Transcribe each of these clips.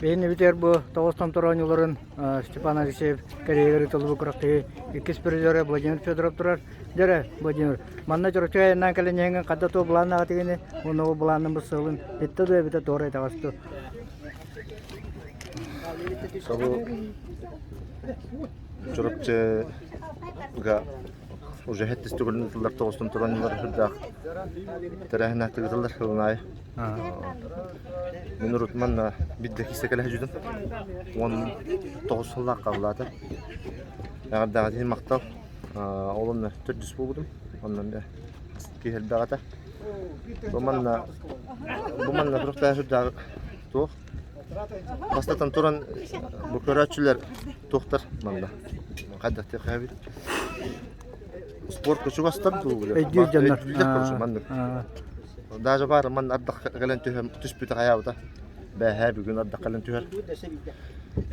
Биһиги бүтэр бу Тоҕус Томтор оонньууларын Степан Алексеев кэриэһигэр ыытыллыбыт күрэхтэһии иккис призера Владимир Федоров турар. Дьэрэ, Владимир, манна Чурапчы айаннаан кэлэн иһэҥҥин ханна туох былааннаах этигини уонна ол былаанын бу сылын иттэ дуо эбитэ туора итэҕэс дуо? Собу Чурапчыга уже хэттис төгүлүн ыытыллар тоҕустан туран ылар тэрээһиннээхтик ыытыллар сылын аайы. Мин урут манна биирдэ киирсэ кэлэ сылдьыбытым. 19 сыллаах хааллаата. Эҕэрдэҕит иһин махтал. Ол онно төрдүс буолбутум. Онно эмиэ киһи элбэх этэ. Бу манна бу манна туруктаах сүрдээх туох бастатан туран бу көрөөччүлэр туохтар манна хайдах диэххэ Спортка чугастар дуу Өйдүүр дьоннор. Өйдүүллэр короче маннык. Даже баар манна ардах кэлэн түһэн түспүтэ хайаабыта. Бээһээ бүгүн ардах кэлэн түһэр.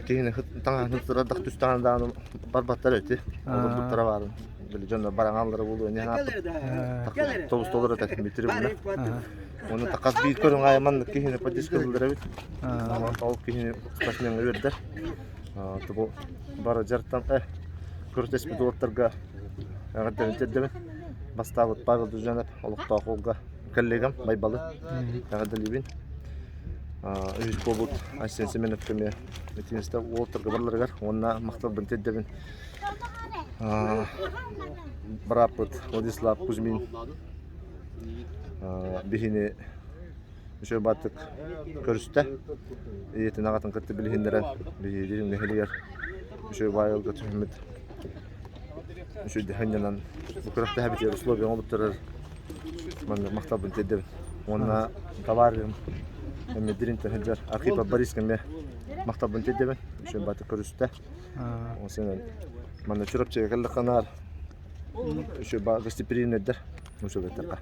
Киһини таҥаһын турар ардах түстэҕинэ даҕаны барбаттар эти. Олорбуттара баарын. Били дьоннор бараҥаллара буолуо не анааппыт. Тобус толору этэ трибуна. Оны тахас биир көрүҥ аайы маннык киһини поддержка ыллар эбит. Ол киһини спортсмеҥҥа үөрдэр. Бу бары дьарыктан күрэхтэспит уолаттарга эҕэрдэбин тиэрдэбин. Бастаабыт Павел Дружанов олохтоох уолга коллегам Байбалы эҕэрдэлиибин. Үһүс буолбут Айсен Семенов эмиэ итинистэ уолаттарга барыларыгар уонна махталбын тиэрдэбин. Бырааппыт Владислав Кузьмин биһини Үчүгэй бааттык көрүстэ. Ийэтин аҕатын кытта билиһиннэрэн биһиги нэһилиэгэр үчүгэй баайылга түһүммүт үчүгэй сынньанан бу күрэхтэһэбитигэр условия оҥорбуттарыгар маннык махталбын тиэрдэбин. Уонна табаарыһым эмиэ дириҥтэн сылдьар Архипов Бориска эмиэ махталбын тиэрдэбин. Үчүгэй бааттык көрүстэ. Ол сэнэн манна Чурапчыга кэллэххэ наар Үчүгэй гостеприимнэйдэр үчүгэйдэххэ.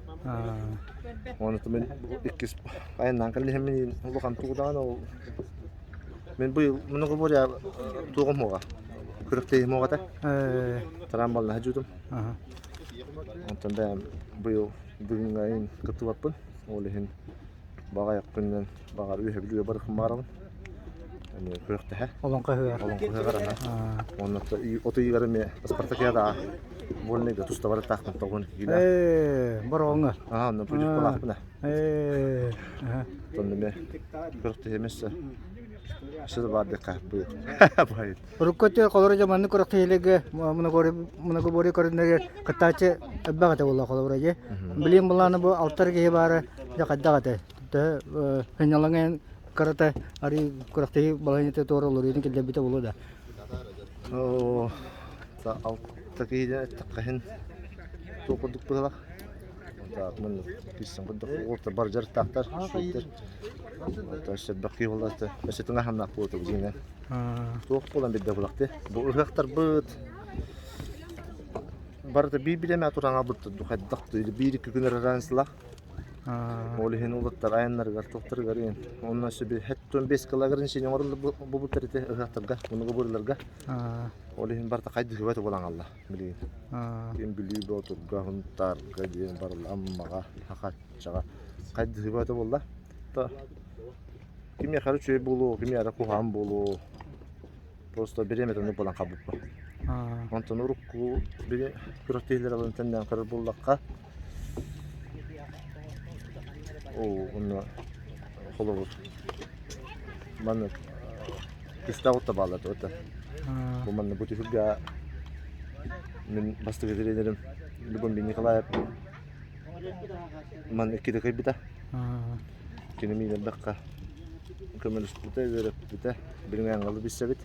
Уонна мин иккис айаннаан кэллиһэммин улахан тугудаҕын ол мин быйыл многоборье туоҕум уоҕа күрэхтэһиим уоҕа этэ. Тараан балнаһа дьуутум. Онтон бэйэм быйыл бүгүҥҥү айын кыттыбаппын. Ол иһин Баҕайах күнүнэн баҕар үөһэ Бүлүүгэ барыахпын баҕарабын. Эмиэ күрэхтэһэ. Олоҥхо ыһыаҕар. Олоҥхо ыһыаҕар аха. Уонна от ыйыгар эмиэ Спартакиадаҕа вольныйга туста барыттаахпын тоҕун киилэ. Ээ, Бороҕоҥҥо. Аа, онно путевкалаахпын ээ. Ээ, аха. Онно эмиэ күрэхтэһиэм өссө. Өссө да баар диэххэ быйыл. Баайын. Урукку өттүгэр холобура дьэ маннык күрэхтэһиилэргэ многоборье көрүҥнэригэр кыттааччы элбэх этэ буолла холобура дьэ. Билигин былаана бу алтар киһи баара дьэ хайдах этэ? Төһө сынньалаҥа кырата арыы күрэхтэһии балаһыанньата туора олоруутун киллэрбитэ буолуо да? Оо, алта киһи эттэххэ иһин туох курдук быһыылаах. Маннык киирсэн курдук уолаттар бары дьарыктаахтар, үчүгэйдэр. Өссө элбэх киһи буолла өссө тыҥааһыннаах буолуо дьиҥинэн. Туох буолан биэрдэ булахты. Бу ыһыахтарбыт барыта биир бириэмэ туран аалбыттар хайдах биир-икки күн эрэ разницалаах. Ол иһин уолаттар айаннарыгар туохтарыгар иһин онно өссө биир хэт 15 килограмм оҥоруллар буолбуттар ити ыһыахтарга, мунугу Ол иһин барыта хайдыһыбат буолан хаалла билигин. Ким Бүлүү Боотурга, Сунтаарга диэн барыла Аммаҕа, Хахаччаҕа хайдыһыбат буолла. Кимиэхэ эрэ үчүгэй буолуо, кимиэхэ эрэ куһаҕан буолуо. Просто бириэмэтэ оннук буолан хаалбыппын. Онтон урукку били күрэхтэһиилэр алын тэҥнээн көрөр буоллахха, оо, онно холобур маннык күүстээх отто бааллар это. Бу манна бу түһүлгэ мин бастакы тренерим Любомир Николаев манна иккитэ кыайбыта. Кини миин элбэххэ көмөлөспүтэ, үөрэппитэ, билиҥҥи аҥалы билсэбит.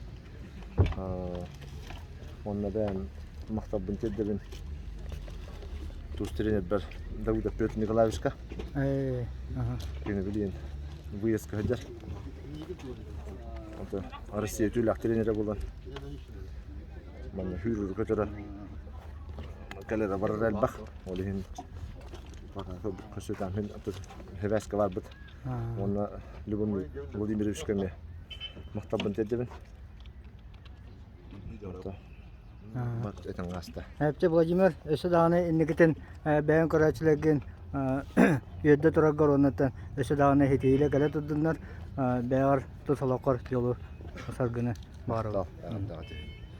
Уонна бэйэм махталбын тиэрдэбин тус тренербэр Давыдов Петр Николаевичка. Кини билигин выездка сылдьар. Россия түүлээх тренерэ буолан манна сүүрүүрү көтөрө кэлэрэ барара элбэх. Ол иһин Көсүтаан мин Хэвэскэ барбыт. Уонна Любомир Владимировичка эмиэ махталбын тиэрдэбин. Этэн ааста. Эпчэ Владимир, өссө даҕаны инникитин бэйэҥ көрөөччүлэргин үөрдэ тураргар уонна өссө даҕаны ситиһиилэр кэлэ турдуннар. бэйэҕэр тус олоххор дьолу саргыны баҕарабын. Махтал.